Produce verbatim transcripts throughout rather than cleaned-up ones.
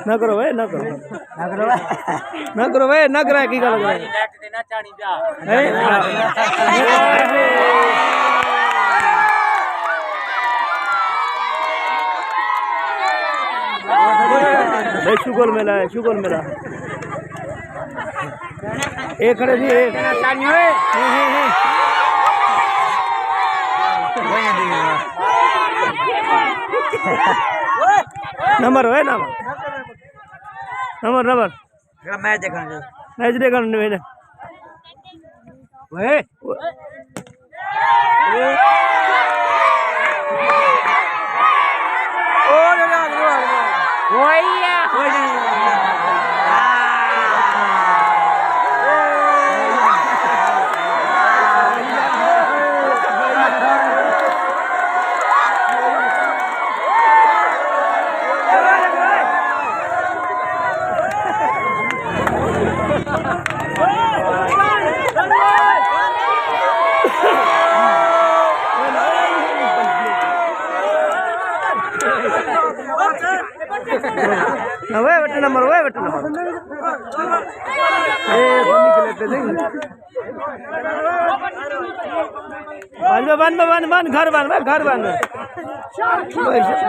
نہ کرو اے، نہ کرو۔ نہ کرو اے، نہ کرو، کی گل کرو؟ ہیں؟ بھائی، شکر ملا ہے، شکر ملا۔ اے کھڑے جی، اے۔ نمبر ہوئے، نمبر۔ نمبر، نمبر۔ میچ دیکھݨ جو۔ میچ دیکھݨ جو۔ اوئے۔ اوئے وٹنا مرو، اوئے وٹنا مرو۔ اے بنی کے لیتے نہیں۔ بن، بن، بن، بن، گھر بن، بن، گھر بن۔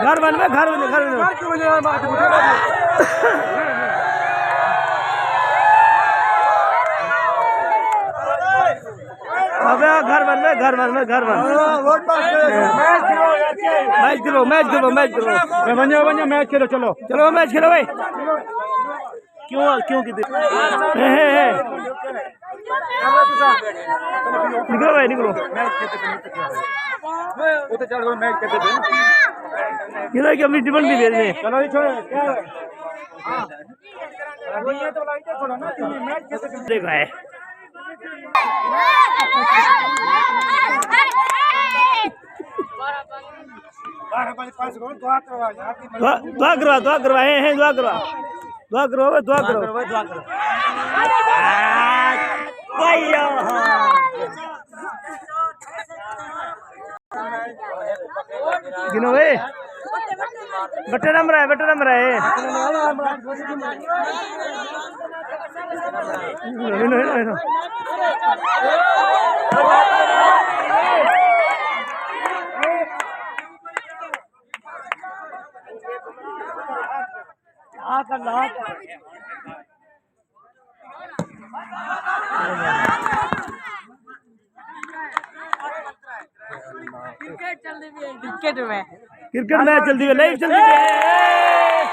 گھر بن، بن، گھر بن، گھر بن۔ ابے گھر بن، بن، گھر بن، بن، گھر بن۔ میچ کھیلو، میچ کھیلو، میچ کھیلو۔ ونجو، ونجو، میچ کھیلو، چلو۔ چلو، میچ کھیلو بھائی۔ کیوں، کیوں کیتے؟ ہے، ہے، ہے۔ نکلو بھائی، نکلو۔ یہ تو کیا اپنی ٹیم بن گئی ہے؟ چلو، یہ چھوڑو، کیا ہے؟ دیکھ بھائی۔ دعا، دعا کروا، دعا کروا، ہیں، ہیں، دعا کروا۔ دعا کروا، دعا کروا۔ گنو اے۔ بٹے نمبر ہے، بٹے نمبر ہے۔ ہنو، ہنو، ہنو۔ کرکٹ چلدی پئی ہے، کرکٹ میں۔ کرکٹ میچ چلدی پئی ہے، لائیو چلدی پئی ہے۔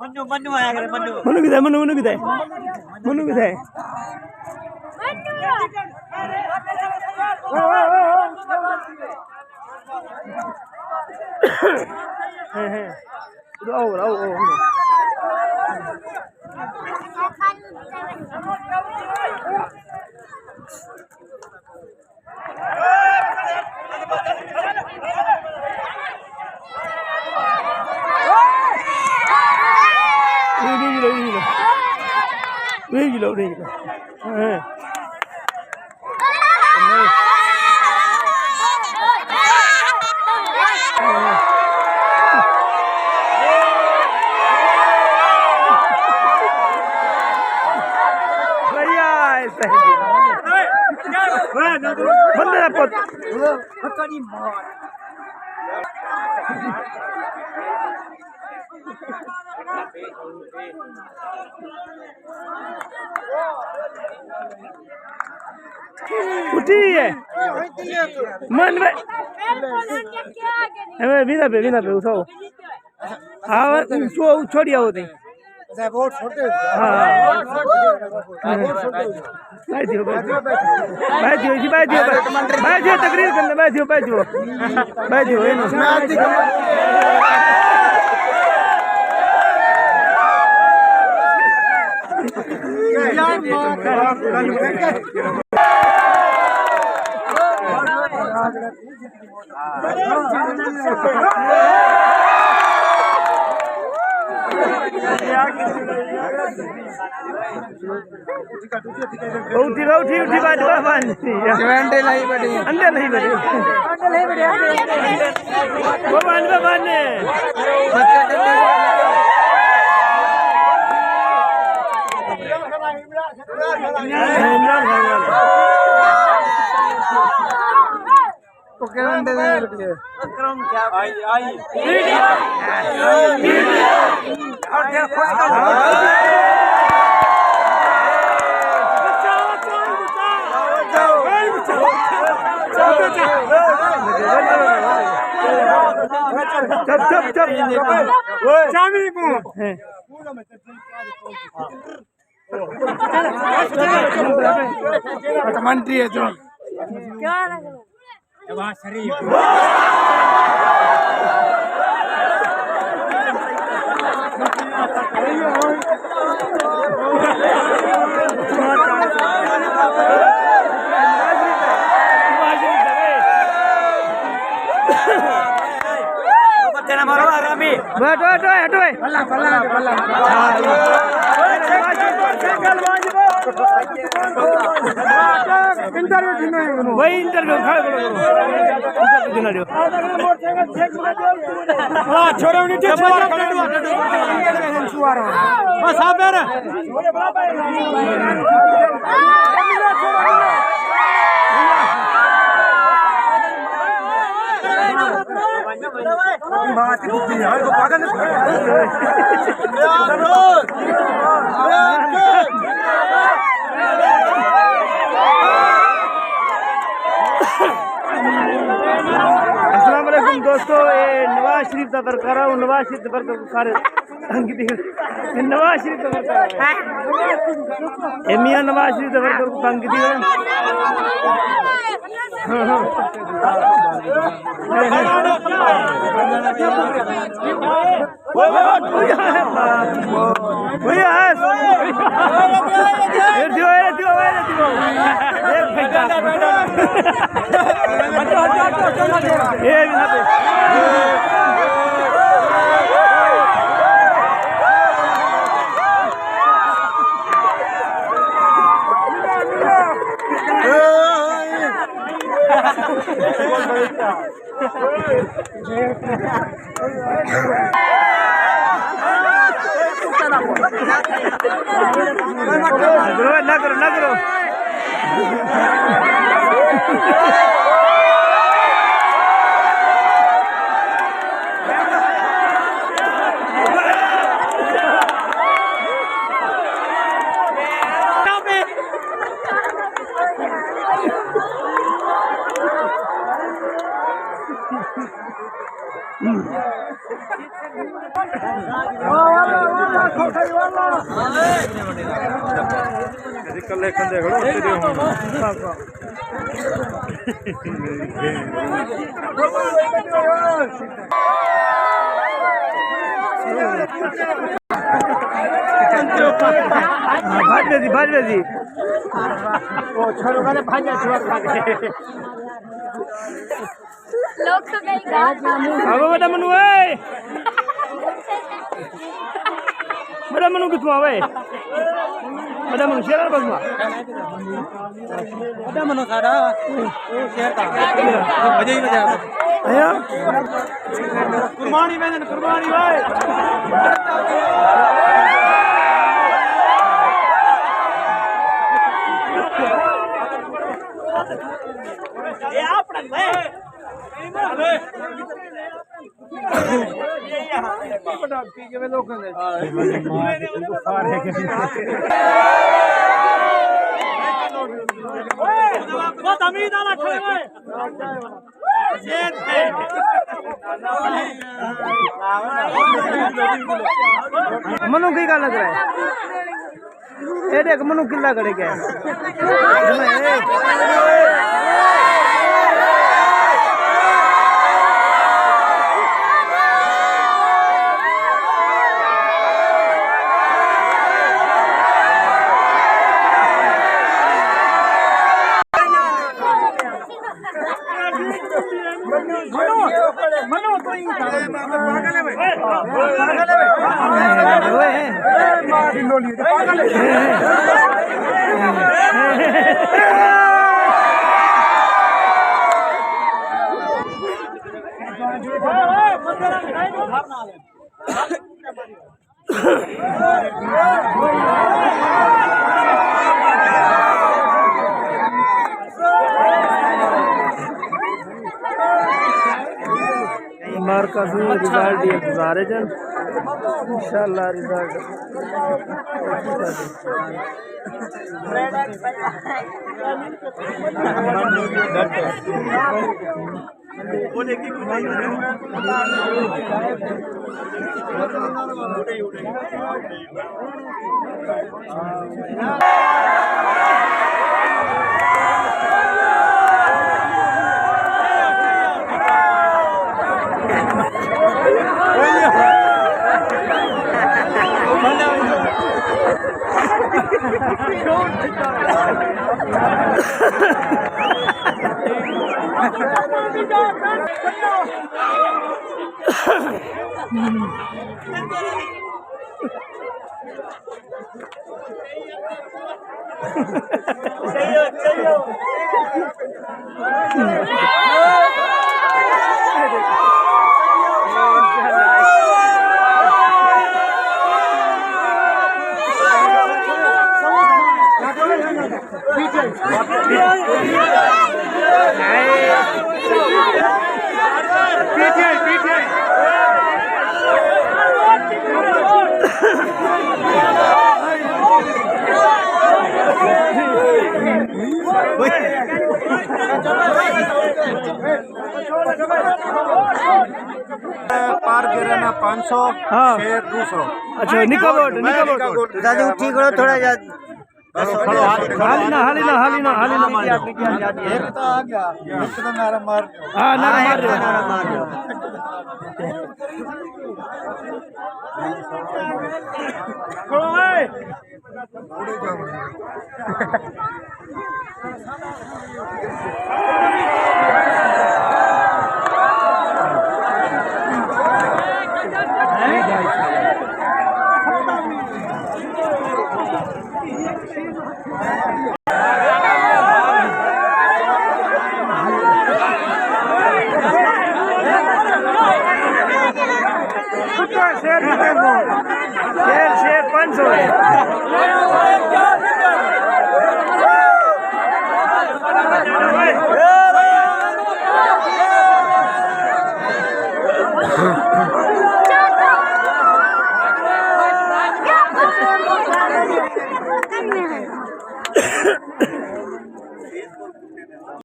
منو، منو آیا کرے، منو۔ منو کدھر ہے؟ منو، منو کدھر ہے؟ منو کدھر ہے؟ ہیں، ہیں۔ آؤ، آؤ، آؤ۔ نہیں، نہیں، نہیں، نہیں۔ نہیں، نہیں، نہیں۔ ہاں۔ بڑھیا ہے، صحیح۔ بندے دا پت۔ اٹھی ہے۔ من میں۔ اے، وینا پہ، وینا پہ، اٹھاؤ۔ ہاں، چھو-، چھوڑیا ہوتے۔ اچھا، ووٹ چھوڑتے ہو؟ ہاں۔ ووٹ چھوڑتے ہو؟ ووٹ چھوڑتے ہو؟ بیٹھ جاؤ، بیٹھ جاؤ۔ بیٹھ جاؤ جی، بیٹھ جاؤ، بیٹھ جاؤ، تقریر کرنے، بیٹھ جاؤ، بیٹھ جاؤ۔ بیٹھ جاؤ، اے نا۔ اٹھی، اٹھی، اٹھی، بات، بات، بات۔ جو انڈے لائی بڑی۔ انڈے لائی بڑی۔ وہ بات، بات، بات نے۔ بچہ ٹھنڈے۔ عمران خان والا۔ چپ، چپ، چپ۔ ڈاکومنٹری ہے جو۔ بیٹھو، بیٹھو، بیٹھو۔ انٹرویو گھنو ہے، گھنو۔ بھائی، انٹرویو کھڑ کرو، کرو۔ انٹرویو گھنو ݙیو۔ ہاں، چھوڑو، نہیں، چھوڑو۔ بس، آ پھر۔ السلام علیکم دوستو، اے نواز شریف دا ورکر ہے، نواز شریف دے ورکر کوں سارے تنگ دی، اے نواز شریف دا ورکر ہے۔ اے میاں نواز شریف دے ورکر کوں تنگ دی۔ نہ کرو، نہ کرو۔ بھاج ویسی، بھاج ویسی۔ او چھوڑو، کنے بھاج، چھوڑ، بھاج۔ لوگ تو کہیں گا۔ آو وݙا منو، اے۔ وݙا منو کتھوں آوے؟ وݙا منو شیر بس ماں۔ وݙا منو ساݙا، او شیر دا۔ وڄے ہی وڄے۔ آیا؟ قربانی ویندن، قربانی وائے۔ اے اپݨا وے۔ منو کی گل کرے؟ اے ݙیکھ، منو کلا کھڑے ڳئے۔ مارکا سوں رزلٹ دی انتظار ہے جن، انشاءاللہ رزلٹ۔ پار گرے نا پانچ سو، ہاں۔ شیر دو سو۔ اچھا، نکا ووٹ، نکا ووٹ۔ دادو، ٹھیک کرو تھوڑا جہا۔ حالی نہ، حالی نہ، حالی نہ، حالی نہ۔ ایک تو آ گیا، ایک تو نعرہ مار۔ ہاں، نعرہ مار رہے ہو۔ نعرہ مار رہے ہو۔ شیر، شیر، پنج سو۔